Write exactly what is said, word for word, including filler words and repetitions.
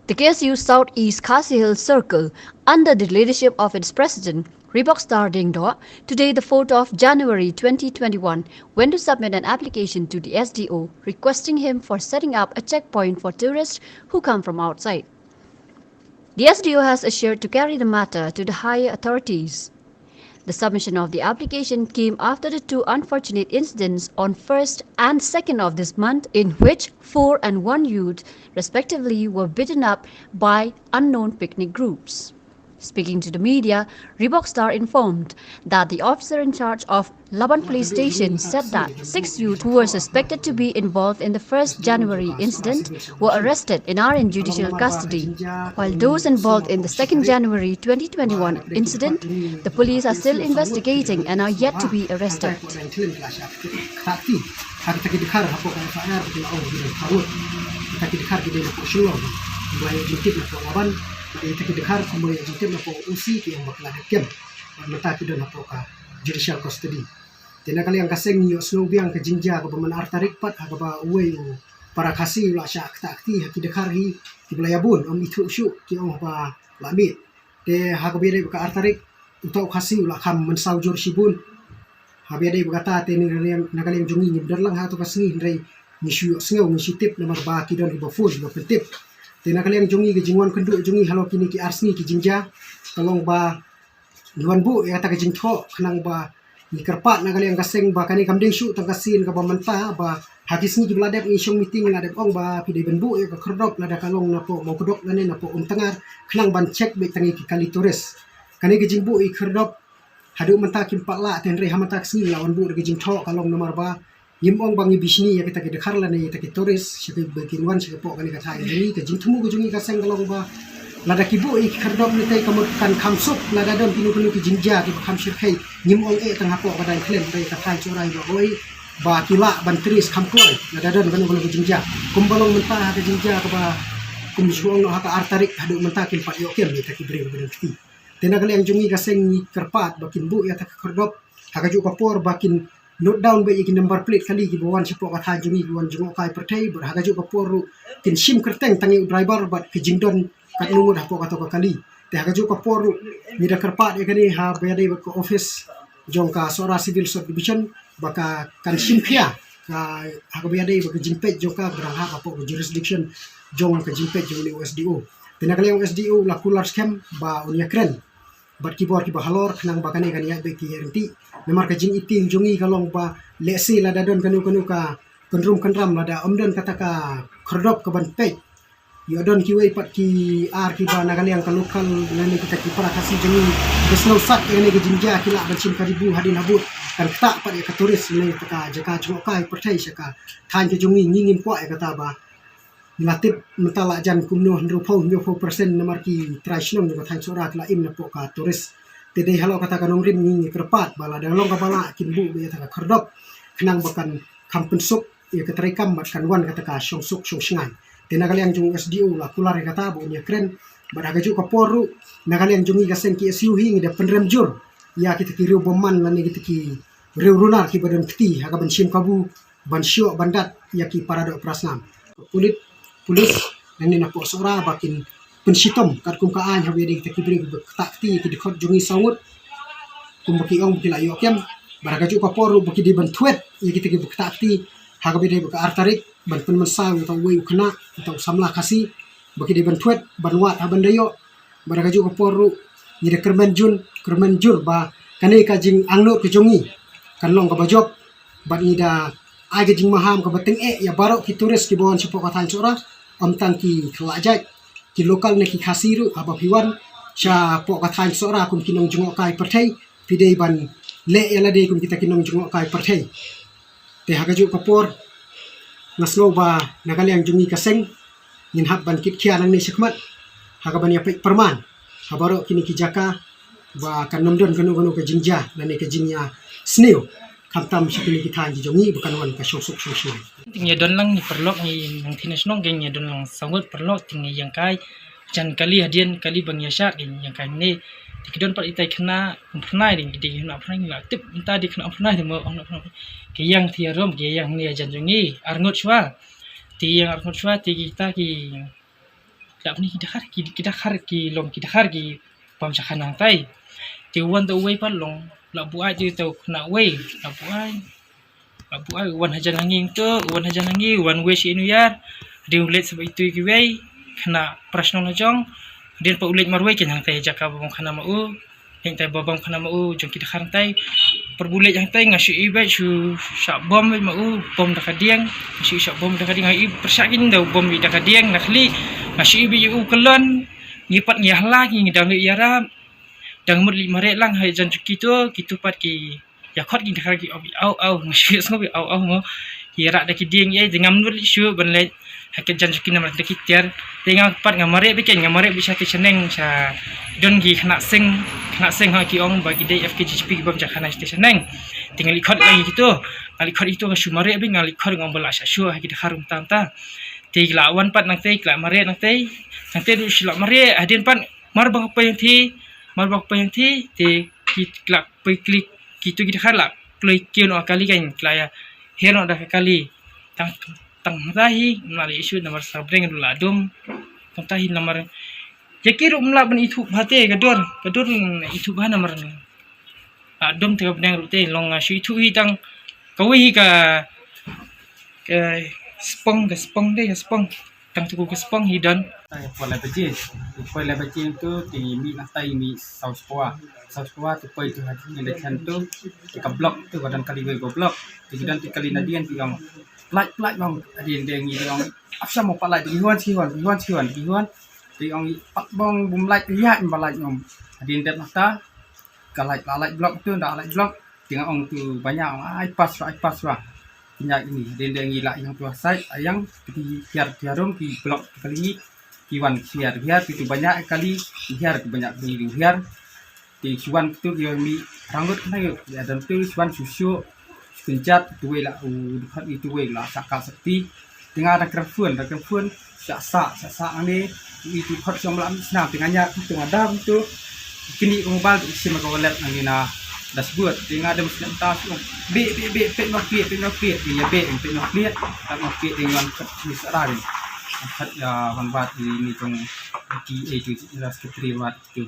The K S U Southeast Khasi Hills Circle, under the leadership of its president, Reebok Star Diengdoh, today, the fourth of January twenty twenty-one, went to submit an application to the S D O requesting him for setting up a checkpoint for tourists who come from outside. The S D O has assured to carry the matter to the higher authorities. The submission of the application came after the two unfortunate incidents on first and second of this month, in which four and one youth, respectively, were beaten up by unknown picnic groups. Speaking to the media, Reebok Star informed that the officer in charge of Laban Police Station said that six youth who were suspected to be involved in the first January incident were arrested and are in judicial custody, while those involved in the second January twenty twenty-one incident, the police are still investigating and are yet to be arrested. Judicial custody. Te na ka liang ka seng ngi ïohsngew biang ka jingjia kaba man ar tarik pat, ha kaba uwei u para Khasi u la shah ktah kti ha ki dkhar hi kiba la ïabun, ym ithuh shuh ki ong ba la miet. Te ha kaba ïadei bad ka ar tarik, uta u Khasi u la kham mynsaw jur shibun. Haba ïadei bad kata te na ka liang, na ka liang jong ngi ngim don lang ha tu ka sngi, hynrei ngi shu ïohsngew, ngi shu tip namar ba ki don kiba phone kiba pyntip. Te na ka liang jong ngi, ka jingwan kynduh jong ngi halor kine ki ar sngi ki jingjia ka long ba ngi wan buh ïa kata ka jingthoh khnang ba ngi kyrpad na ka liang ka seng ba kane kam dei shuh tang ka sien kaba mynta, ba ha ki sngi kiba la dep ngi shong meeting, la dep ong ba phi dei ban buh ïa ka khyrdop lada ka long napoh Mawkdok lane napoh Umtngar, khnang ban check beit tang ïa ki kali tourist. Kane ka jingbuh ïa ka khyrdop haduh mynta kim pat lah, te hynrei ha mynta ka sngi la wan buh da ka jingthoh, ka long namar ba ngim ong ba ngi bishni ïa kita ki dkhar lane ïa kita ki tourist, sha kiba kin wan sha kiba pdeng kane ka thaiñ jong ngi. Ka jingthmu ka jong ngi ka seng ka long ba lada ki buh ïa ki khyrdop ne te ka mut kan kham suk lada don kino kino ki jingjia kiba kham shyrkhei. Ngim ong eh tang hapoh ka daiñ khlem, hynrei ka thaiñ Sohra hi ba oi ba ki lah ban trace kham kloi lada don kano kano ki jingjia. Kumba long mynta ha ka jingjia kaba kum shu ong noh ha ka ar tarik, haduh mynta kim pat ïoh kem ïa kita ki briew ba don kti. Te na ka liang jong ngi ka seng ngi kyrpad ba kin buh ïa kata ka khyrdop ha kajuh ka por ba kin note down beit ïa ki number plate kali kiba wan shapoh ka thaiñ jong ngi, kiba wan jngohkai pyrthei, bad ha kajuh ka por ruh kin shim kyrteng tang ïa u driver bad ka jingdon katno ngut hapoh kato ka kali. Te ha kajuh ka por ruh ngi da kyrpad ïa kane haba ïadei bad ka office jong ka Sohra Civil Sub Division ba ka kan shim khia ka, ha kaba ïadei bad ka jingpeit jong ka, ba dang hap hapoh ka jurisdiction jong ka jingpeit jong une u S D O. Te na ka liang u S D O la kular skhem ba un ïakren bad ki bor kiba halor khnang ba kane kan ïaid beit ki ïaid ryntih. Namar ka jingïathuh jong ngi ka long ba lehse lada don kano kano ka kynrum kynram, lada ym don kata ka khyrdop kaban peit, ïoh don kiwei pat ki ar kiba na ka liang ka local lane kita ki para Khasi jong ngi ba sngewsat ïa kane ka jingjia, ki lah ban shim karibu hadien habud, kan ktah pat ïa ka tourist lane kata ka jaka jngohkai pyrthei sha ka thaiñ ka jong ngi. Ngi ngim kwah ïa kata ba ngi la tip mynta la jan kumno, hynriewphew hynñiewphew percent namar ki trai shnong jong ka thaiñ Sohra ki la im napoh ka tourist. Te dei halor kata ka nongrim ngi ngi kyrpad ba lada long kaba lah kin buh beit ïa kata ka khyrdop khnang ba kan kham pynsuk ïa ka treikam bad kan wan kata ka shongsuk shongshngaiñ. Te na ka liang jong u S D O la kular ïa kata ba un ïakren, bad ha kajuh ka por ruh na ka liang jong ngi ka seng K S U hi ngi da pynrem jur ïa kita ki riew bymman lane kita ki riew runar kiba don kti ha kaban shim kabu ban shoh ban dat ïa ki para doh para snam. Pulit, pulis lane napoh Sohra ba kin pynshitom katkum ka aiñ haba ïadei kita ki briew kiba ktah kti ïa ki dkhot jong ngi saw ngut, kumba ki ong ba ki la ïoh kem. Bad ha kajuh ka por ruh ba ki dei ban thwet ïa kita kiba ktah kti ha kaba ïadei bad ka ar tarik, ban pynmynsaw ïa uta uwei u khynnah, uta u samla Khasi, ba ki dei ban thwet ban wad ha ban da ïoh. Bad ha kajuh ka por ruh ngi da kyrmen jur, kyrmen jur ba kane ka jingangnud ka jong ngi kan long kaba jop, bad ngi da ai ka jingmaham kaba tyngeh ïa baroh ki tourist kiba wan shapoh ka thaiñ Sohra, ym tang ki khlajait, ki local ne ki Khasi ruh. Haba phi wan shapoh ka thaiñ Sohra kum ki nongjngohkai pyrthei, phi dei ban leh ïa lade kum kita ki nongjngohkai pyrthei. Te ha kajuh ka por nga sngew ba na ka liang jong ngi ka seng ngin hap ban kit khia nangne shakhmat ha kaban ïa peit pyrman ha baroh kine ki jaka ba kan ym don kano kano ka jingjia lane ka jingïasniew, khamtam sha kine ki thaiñ ki jong ngi ba kan wan ka shongsuk shongshngaiñ. Te ngi ïa don lang ngi paralok, ngi nang thina shnong, ngi ïa don lang saw ngut paralok, te ngi ïeng kai jan kali hadien kali ba ngi ïa shad, ngi ïeng kai ne. Te ki don pat itai khynnah umphyrnai, dei ki dei khynnah umphyrnai, ngi la tip mynta dei khynnah umphyrnai, te mo khynnah umphyrnai. Ki ïeng te ïa rum, ki ïeng ne jan jong ngi ar ngut shuwa. Te ïeng ar ngut shuwa te kita ki Dap ni ki dkhar ki, ki dkhar ki long ki dkhar ki bam jaka nangtai. Te wan da uwei pat long la buai te tau kena uwei la buai. La buai wan hajan hangi tu wan hajan hangi wan wei si inu yar. Dia ulet sebab itu kiwei kena prasnong najong. Dia pa ulet marwei ke nangtai jaka babang kena mau. Heng tai babang khana ma u jong ki dkhar tai. Perbulet jong tai nga shu ibai shu sha bom ma u bom da ka dieng. Nga shu sha bom da ka dieng nga i persyak in da bom i da ka dieng na khli. Nga shu ibai u kelon. Ngi pat ngi hla ngi dang le yarap. Dang mut li mare lang hai jan juki tu kitu pat ki ya khot ki dkhar ki au au nga shu sngo au au mo. Ki rak da ki dieng ye ngam nut li shu ban le. Hake jan juki namar da ki tiar. Te nga pat nga mare bikin nga mare bi sha te shaneng sha don ki khna sing khna sing ha ki ong ba ki dei F K G P ki bam ja khana te shaneng. Te nga li khot lagi kitu. Nga li khot itu nga shu mare bi nga li khot nga bala sha shu ha ki dkhar um tam ta. Te ki la wan pat nang te ki la mare nang te. Nang te du shu la mare hadien pat mar ba pa yang thi mar ba pa yang thi te ki la pe klik kitu ki dkhar la kloi kio no kali kan ki la ya. Her no da kali. Tang tang mata hi mala isu namar sabreng du la dum. Tang tahi namar ya ki ru mla ban ithup hate ka dor ka dor ithup ha namar la dum te ka bneng ru te long nga shu ithup hi tang ka wi hi ka ka spong ka spong de ka spong tang tu ka spong hi don. Poi lai baje poi lai baje tu ti mi na tai mi sau spwa sau spwa tu poi tu hati ni le chan tu ti ka blok tu badan kali wei go blok ti don ti kali na dien ti ong plait plait bang adien de ngi ong apsa mo palait di huan si huan di huan si huan di huan di ong pat bong bum lait ya in balait ong adien de mata ka lait la lait blok tu da lait blok ti nga ong tu banya ong ai pas ai pas wa. Nya ini adien de ngi la yang tu sai ayang ti hiar hiarum ti blok kali ngi ki wan hiar hiar ti tu banya kali hiar ti banya kali hiar. Ti shuwan tu ki mi rangut na yu ya dan tu shuwan shu shu skunjat tu wei la u dukhat itu wei la saka sakti. Tinga da krafun da krafun sa sa sa sa ane itu khat shuwa la mi snam tinga nya tu tinga dam tu kini ko mobile tu sim ko wallet nang ina dashboard tinga da muslim ta shu be be be pe no pe pe no pe tinga be pe no pe ta no pe tinga khat ni sa da ni khat ya wan bat ni tong ki e tu ras ke tri wat tu.